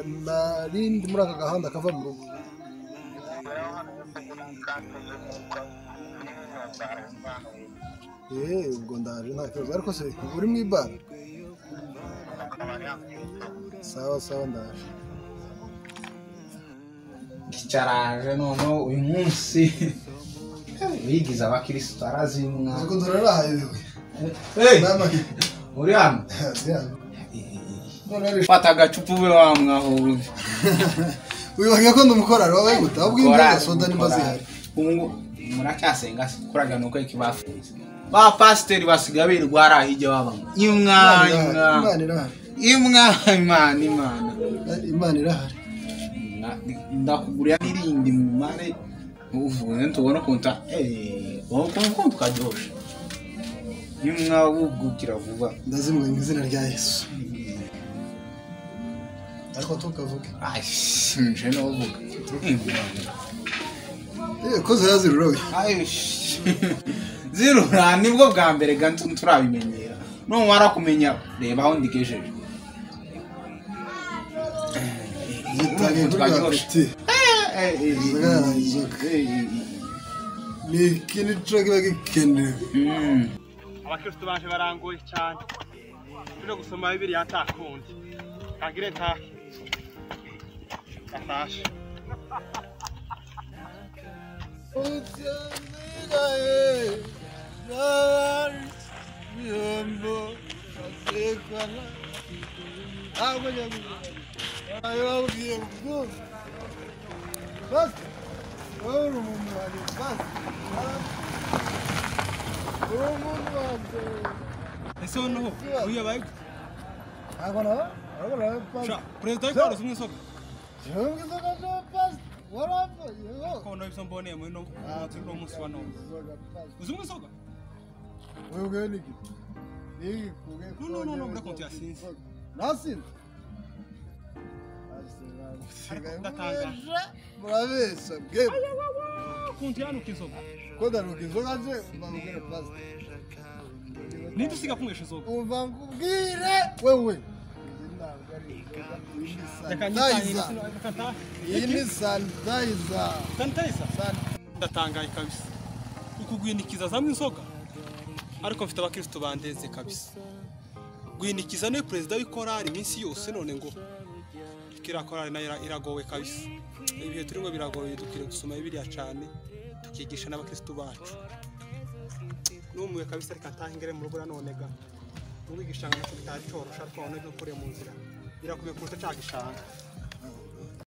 Nari ndi muri aka gahanda kava mu rugo. Ubwo ndaje nta kibazo, ariko se uri mu ibara? Sawa sawa ndaje. Cyaraje noneho uyu munsi bigize abakirisitu arazimwa. Ubwo ndorarahayewe. Uri hano? Fata agacupa ube wamwaho. Wibagiwe ko ndumukorari wabaye gute? Ahubwo imbere soda nimba zihari. Muracyasenga se kuraga nuko ikibafunze. Ba pasiteri basigaye birwara hirya babamo. Imwa imwa. Imana irahari. Imwa Imana Imana. Imana irahari. Ndakugurira n'irindi mu mare uvuze tubona ukuntu ukuntu karyoshe. Imwa wugukira vuba. Ndazimwe mu izina rya Yesu. Ariko tukavuge. Ai, nje no vuga. Ko zirazirura. Ai. Zirura nibwo bwa mbere gantu turabimenyera. Numara kumenya reba aho ndigejeje. Yitangiye kuri. Ni ikintu cyo kiba gikenewe. Abakristo baje barangoye cyane. Turi gusoma Bibiliya atakundi. Kagire ntahe. Atashe. Ese noneho uyu yabaye gute? Perezida w'ikorari umwe inzoga. Ko noneho ibyo mboneye muri uno munsi wa none. Uzi umwe inzoga? No, no, no, muri konti yasinze. Nasinze. Ndatangaje. Murabesha bwe. Konti yanuka inzoga. Ko ndanuka inzoga nje mbabwira pastor. Ninde usiga kunywesha inzoga? Umva nkubwire wewe. Iyi ni sanitizer. Sanitizer? Ndatangaye kabisa. Ukugwinikiza zamwe inzoga. Ariko mfite abakristo bandeze kabisa. Gwinikiza niwe perezida w'ikorari iminsi yose none ngo kira korari nayo iragowe kabisa. Ibihe turimo biragoye, dukwiriye gusoma Bibiliya cyane tukigisha n'abakristo bacu. Numuye kabisa reka ntahingere mu rugo none ga. Ubu igishanga nacyo kitari corosha ariko none dukure mu nzira. Birakomeye kuruta cya gishanga.